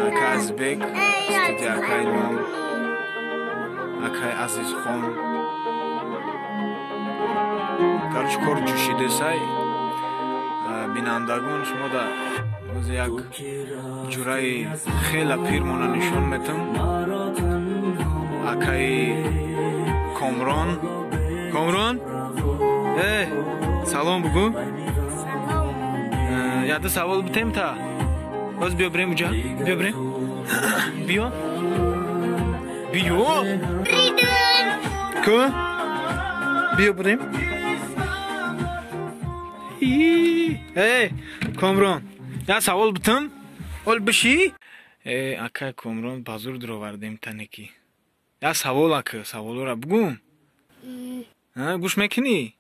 Ака Азизбек, студия акай Илҳом, акай Азизхон. Короче, кор ҷӯшидесай. Бинандагон, шумо да боз як ҷураи хела пирмона нишон метам. Акаи Комрон. Комрон? Э, салом бугу. Яда савол битем та. Боз биё бирем уҷа. Биё бирем. Биё. Биё. Ку? Биё бирем. Эй, Комрон. Я савол битам. Ол биши? Э, ака Комрон ба зур дуровардем танеки. Я савол ака, саволора бугум. Гӯш мекунӣ?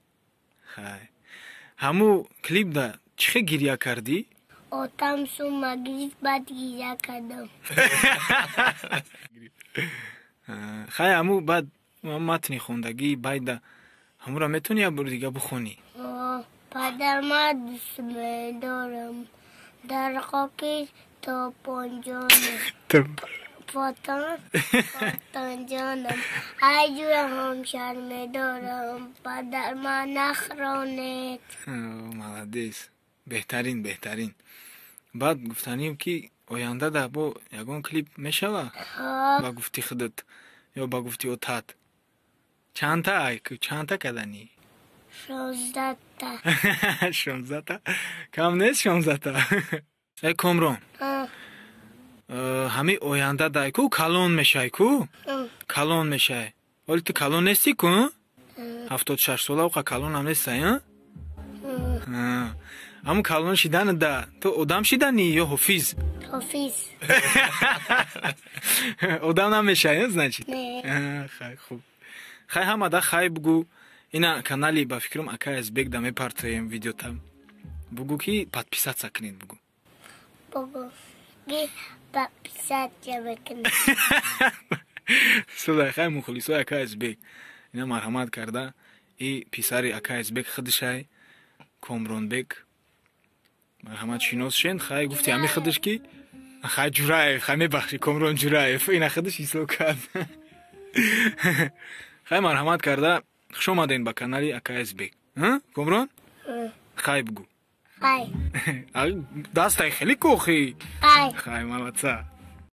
Хай. Ҳаму клип да чӣ хел гиря кардӣ? Отам сума гирифт, баъд гиря кардам. Хай, ҳаму баъд матни хондагии байда ҳамура метавонӣ як бори дига бихонӣ? Падарма дӯст медорам, дар хоки топонҷонам, фотонҷонам, ай ҷура ҳамшар медорам, падарма нахронед. Молодец, беҳтарин, беҳтарин. Баъд гуфтанем, ки оянда да бо ягон клип мешава? Ба гуфти худат ё ба гуфти отат чандта, чандта каданӣ? 16та. 16та кам нест, 16та. Э, Комрон, ҳамин оянда дай ку калон мешай, ку калон мешай. Оли ту калон нестӣ ку, 76 сола оқа калонам нестай. Ҳамун калон шидана да ту одам шиданӣ ё ҳофиз? Ҳофиз. Одам намешай, значит. Хай, хуб, хай, ҳамада хай бугу. Ина канали, ба фикрам, акай Азизбек да мепартоем видеота. Бугу, ки подписаться кунед, бугу. Бугу, ки подписаться бикунед. Сулай, хай, мухлисои акай Азизбек, ина марҳамат карда, и писари акай Азизбек худшай, Комронбек, марҳамат, шинос шен. Хай, гуфти ҳами худаш ки хай Ҷураев, хай, мебахши, Комрон Ҷураев, ина худаш ҳисоб кард. Хай, марҳамат карда, хуш омадем ба канали акай Азизбек. Комрон, хай бугу. Хай. Дастай хеле кохи. Хай. Хай, молодца.